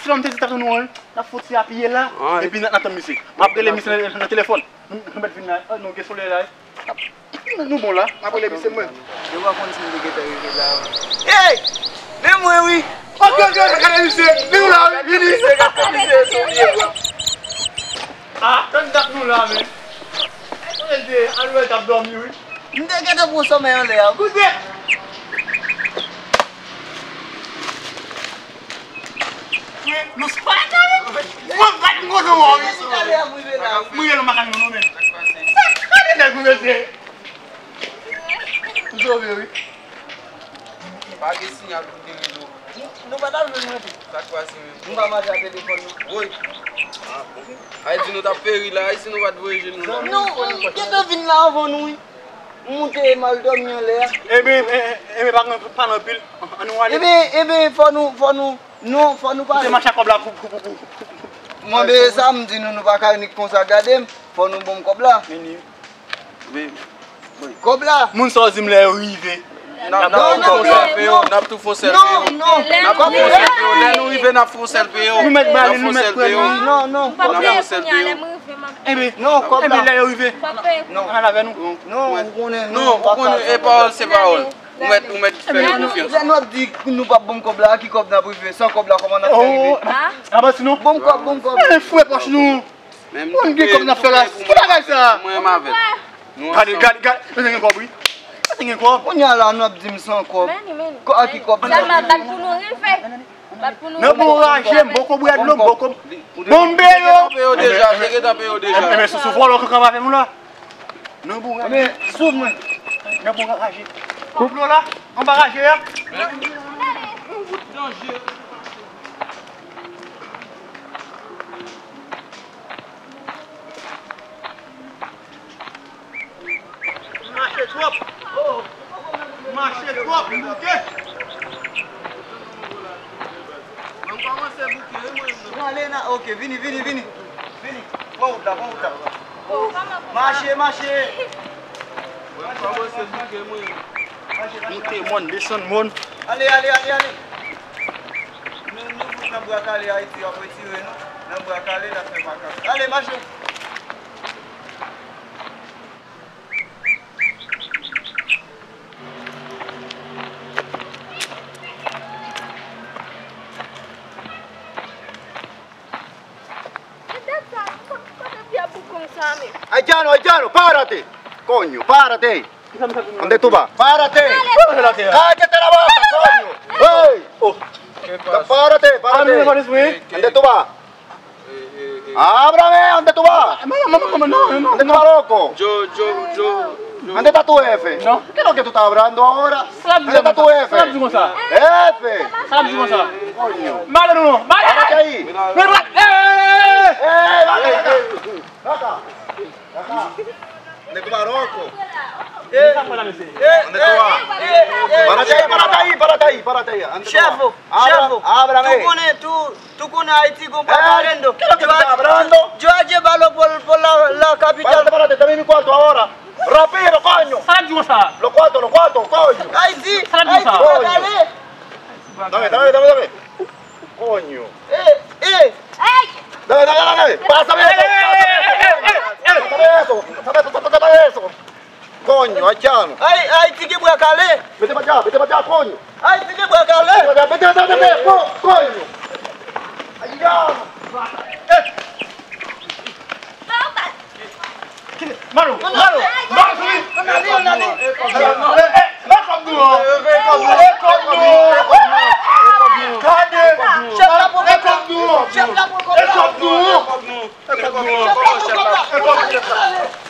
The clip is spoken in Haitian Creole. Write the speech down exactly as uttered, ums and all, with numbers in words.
Si lòm te di tap nou an, n ap fout se apiye la, epi n ap tann misye. M ap rele misye nan, nan telefòn. Nou, nou mèt vin la, nou gen solèy la. Nou bon la, m ap rele misye mwen. Yo pa konn si m te gentan rive la. Hey! Men mwen wi. Ok, ok, ok, gade misye. Li la, wi, vini. Misye, gade misye, sou pye. Ah, tann dat nou la, men. Kote l te ye? Al wè l t ap dòmi, wi. M te gentan pran somèy anlè a. Koute! Wi, nou se pa kare. Mwen bat m konn ou, wi. Mwen ye nan makak nou, non, men. Sa kare nèg ou mete. M sove, wi. Pa gen siyal pou gen rezo. Nou, nou pa t ap jwenn mwen tou. Sa k pase menm? Nou pa mache ak telefòn nou. Woy. Ah, bon. Ay di nou t ap peri la, si nou pa t voye je nou la. Non, m gentan vin la anvan nou, wi. M moute m al dòmi anlè a. Ebyen, e, e, ebyen, pa, pa anpil. Ann nou ale. Ebyen, ebyen, fò nou, fò nou, non, fò nou pale. Ou te mache ak kòb la pou, pou, pou, pou, pou. Mwen, men sa m di nou, nou pa ka nik konsa gade m. Fò nou ban m kòb la. Men li. Men, wi. Kòb la. Moun sa w di m lè yo rive. N ap, n ap tou fon sèl peye w. N ap tou fon sèl peye w. Non, non. N ap tou fon sèl peye w. Lè nou rive, n ap fon sèl peye w. Nou mèt ba li, nou mèt pran li. Non, non. N ap fon sèl peye w. Ebyen, non, kòb la. Ebyen, lè yo rive, ann al avè nou. Non, ou konnen, non, ou konnen, e pawòl se pawòl. Ou mèt, ou mèt fè nou konfyans. Lè nou ap di nou p ap ban m kòb la, a ki kòb n ap rive? San kòb la, kòman n ap fè rive? Anba si nou. Ban m kòb, ban m kòb. E, fouye pòch nou. Menm nou gen kòb n ap fè la. Ki bagay sa? Mwen menm avè l. Gade, gade, gade. Yo te gen kòb, wi. Yo te gen kòb. Kounye a la, nou ap di m san kòb. Ko-, a ki kòb n ap fè? Bat pou nou rive. Bat pou nou rive. Nan bon raje, m poko bwè dlo, m poko. Bon, m peye yo. Te gentan peye yo deja, te gentan peye yo deja. Enben, sou, sou vòlò kankan avè nou la. Nan bon raje. Enben, sou mwen. Nan bon raje. Konplo la, anba raje a. Mache twòp. Mache twòp, m bouke. Mwen kòmanse bouke, wi, mwen menm. Mwen ale nan, ok, vini, vini, vini. Vini. Pran wout la, pran wout la. Mache, mache. Mwen kòmanse bouke, mwen. Moute mòn, desann mòn. Ale, ale, ale, ale. Nou, nou fout nan bwa kale Ayiti, y ap retire nou. Nan bwa kale, n ap fè makak. Ale, mache. Ki dat sa? Kote pye boukong sa menm? Haitiano, haitiano, párate! Coño, párate! ¿Dónde tú vas? Párate! Cállate la boca, coño! Hey! Oh. Párate, párate! ¿Dónde tú vas? Ábrame, ¿dónde tú vas? ¿Dónde tú vas, loco? Yo, yo, yo, yo. ¿Dónde está tu jefe? No. ¿Qué es lo que tú estás hablando ahora? ¿Dónde está tu jefe? Jefe. Párate ahí. Párate ahí. Eh, ven acá. Ven acá. Ven acá. ¿Dónde tú vas, loco? ¿Dónde tú vas? Párate ahí, párate ahí, párate ahí, párate ahí. ¿Dónde tú vas? Chefe, chefe, ábrame. Tú pones, tú Tú konnen Ayiti gon pa parendo. ¿Qué es lo que tú estás hablando? Yo ayer balo por, por la, la capital. Párate, párate, dame mi cuarto ahora. Rápido, coño. Sa l ap di konsa? Los cuartos, los cuartos, coño. Ayiti, Ayiti pa kale. Dame, dame, dame, dame. Coño. Eh, eh. Dame, dame, dame. Pásame eso, pásame eso. Pásame eso, pásame eso, pásame eso. Coño, haitiano. Ay, Ayiti gen bwa kale. Vete pa allá, vete pa allá, coño. Ayiti gen bwa kale. Vete pa allá, vete, vete, vete, co-, coño. Haitiano. Eh. Malo, malo, malo, sou li. Ann ale, ann ale. Eh, eh, ba kòb nou an. Eh, kòb nou. Gade. Chèf la pran kòb la. Eh, kòb nou. Chèf la pran kòb la. Eh, kòb nou. Chèf la pran kòb la. Eh, kòb nou. Chèf la pran kòb la.